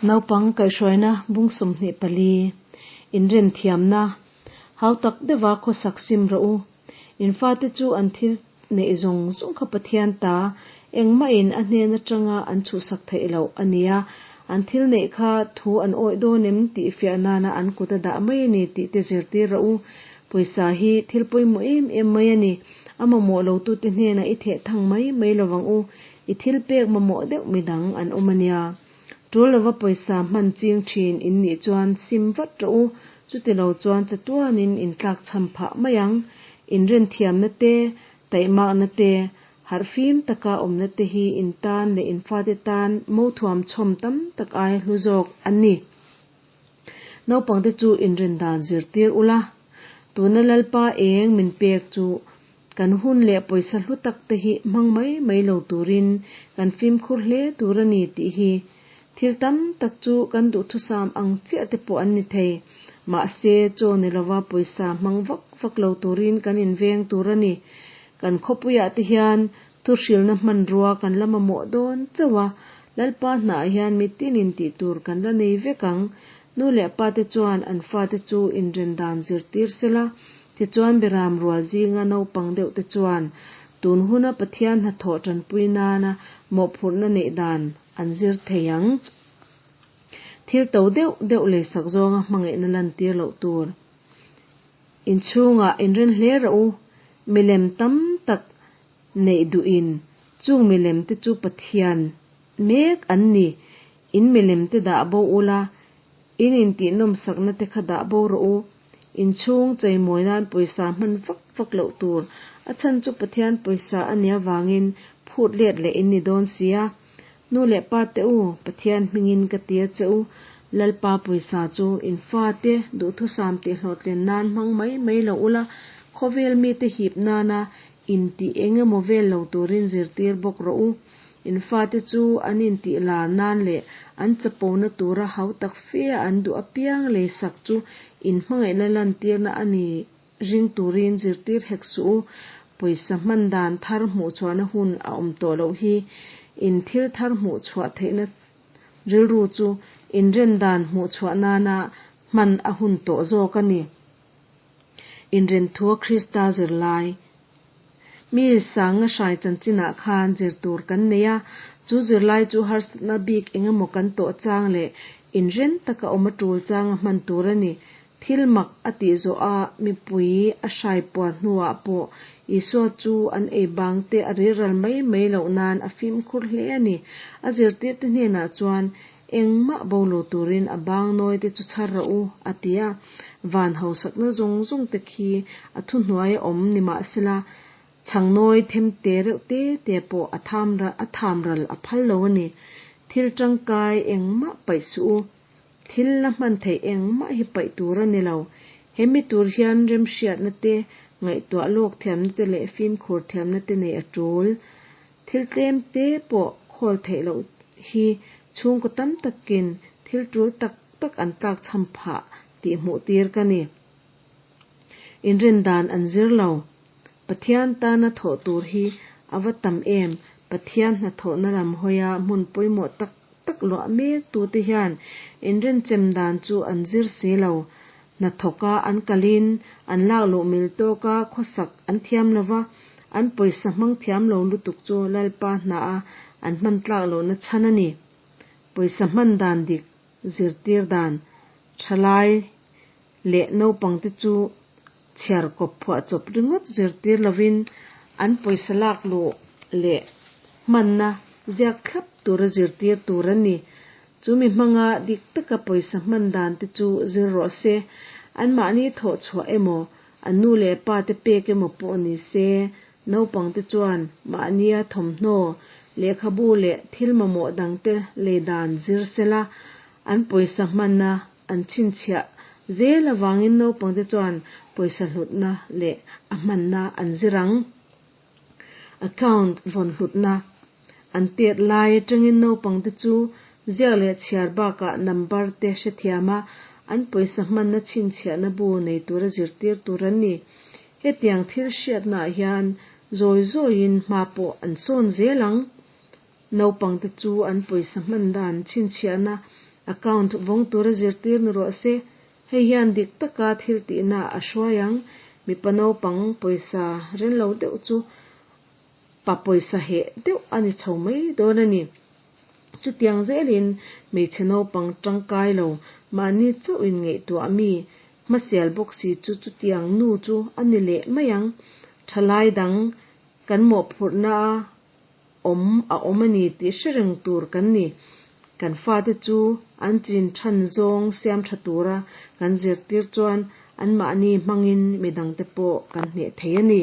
Naupang kaihhruaina bung 24, Inren thiamna, Hau tak deuha khawsak sim rawh u. In fate chu an thil neih zawng zawng kha Pathian ta, engmahin a hnen atanga an chhuhsak theih loh a nia. An thil neih kha thu an awih dawn em tih fiah nana an kut a dah mai a ni tih te zirtir rawh u. Pawisa hi thil pawimawh em em mai a ni. A mamawh lotute hnenah i theh thang mai mai lovang u. I thil pek mamawh deuh midang an awm a nia. Tul lova pawisa hman ching thin in nih chuan sim vat rawh u, chuti lo chuan chatuanin in tlakchham phah mai ang. Inrenthiamna te, taihmakna te, harhfim taka awmna te hi in tan leh in fate tan mothuam chhawm tam tak aia hlu zawk an ni. Naupangte chu inren dan zirtir ula, tuna Lalpa eng min pek chu kan hun leh pawisa hlu tak te hi hmang mai mai lo turin kan fimkhur hle tur a ni tih hi thil tam tak chu kan duhthusam ang chiah te pawh an ni thei. Mahse, chaw ni lova pawisa hmang vak vak lo turin kan inveng tur a ni. Kan khawpuiah te hian Thuhrilna hmanrua kan la mamawh dawn chauh a, Lalpa hnah hian mitinin tih tur kan la nei vek ang. Nu leh pate chuan an fate chu inren dan zirtir sela, tichuan Beram rual zinga naupang deuhte chuan tun huna Pathian hnathawh tanpui nana mawhphurhna neih dan an zir thei ang. Thil to deuh deuh leisak zawnga hmangaihna lantir loh tur. Inchhungah inren hle rawh u, milem tam tak neih duhin chung milem te chu Pathian mek an ni. In milem te dah bo ula, in intihnawmsakna te kha dah bo rawh u. Inchhung cheimawi nan pawisa hman vak vak loh tur, a chhan chu Pathian pawisa a nih avangin phut let leh in ni dawn sia. Nu leh pa te u, Pathian hmingin ka ti a che u, Lalpa pawisa chu in fate duhthusam tih hlawhtlin nan hmang mai mai lo ula, khawvel mite hip nana intih eng emaw vel lo turin zirtir bawk rawh u. In fate chu an intih lar nan leh an chapona tura hautak fe a an duh apiang leisak chu in hmangaihna lantirna a ni Ring turin zirtir hek suh u, pawisa hman dan thar hmuhchhuahna hun a awm tawh loh hi. In thil thar hmuhchhuah theihna rilru chu inren dan hmuhchhuah nana hman a hun tawh zawk a ni. Inren thua Krista zirlai mi sanga hrai chanchinah khan zir tur kan nei a, chu zirlai chu harsatna bik engemaw kan tawh chang leh inren taka awm a tul changa hman tur a ni. Thil mak a tih zawh a, mipui a hrai puar hnuah pawh Isua chu an ei bang te a riral mai mai loh nan a fimkhur hle a ni. A zirtirte hnenah chuan, Engmah bo lo turin a bang nawi te chu chhar rawh u, a ti a. Van hausakna zawng zawng te khi a thuhnuai a awm ni mahsela, chhang nawi them te reuh te te pawh a a thamral a phal lo a ni. Thil tangkai engmah paih suh u. Thil la hman theih engmah hi paih tur a ni lo. He mi tur hian remhriatna te, ngaihtuah lawk thiamna te leh fimkhur thiamna te nei a tul. Thil tlem te pawh khawl theih loh hi chhungkaw tam takin thil tul tak tak an tlakchham phah tih hmuh tir ka ni. Inrin dan an zir lo. Pathian tana thawh tur hi a va tam em, Pathian hnathawhna lam hawia hmun pawimawh tak tak luah mek tute hian inrenchem dan chu an zir si lo. Hnathawka an kalin an lak luh mil tawka khawsak an thiam lo va, an pawisa hmang thiam lo lutuk chu Lalpa hnaha an hman tlak lohna chhan a ni. Pawisa hman dan dik zirtir dan thalai leh naupangte chu chhiar kawp phuah chawp ringawt zirtir lovin an pawisa lak luh leh hmanna ziak thlap tura zirtir tur a ni. Chu mi hmanga dik taka pawisa hman dan te chu zir rawh se. Anmahni thawh chhuah emaw, an nu leh pa te pek emaw pawh ni se, naupangte chuan mahnia thawmhnaw, lehkhabu leh thil mamawh dangte lei dan zir sela, an pawisa hmanna An chhinchhiah zel avangin naupangte chuan pawisa hlutna leh a hmanna an zir ang. Account vawn hlutna an tet lai atangin naupangte chu ziak leh chhiar bakah number te hrethiam a, an pawisa hmanna chhinchhiahna bu nei tura zirtir tur an ni. Hetiang thil hriatnaah hian zawi zawiin hma pawh an sawn zel ang. Naupangte chu an pawisa hman dan chhinchhiahna Account vawng tura zirtir ni rawh se. Hei hian dik taka thil tihna a hruai ang. Mipa naupang pawisa ren lo deuh chu pa pawisa heh deuh a ni chho mai dawn a ni. Chutiang zelin hmeichhe naupang tangkai lo, mahni chauh in ngaihtuah mi, hmasial bawk si chu chutiang nu chu a ni leh mai ang. Thalai dang kan mawhphurhna a awm a awm a ni tih hre reng tur kan ni. Kan fate chu an chin than zawng siam tha tura kan zirtir chuan anmahni hmangin midangte pawh kan hneh thei a ni.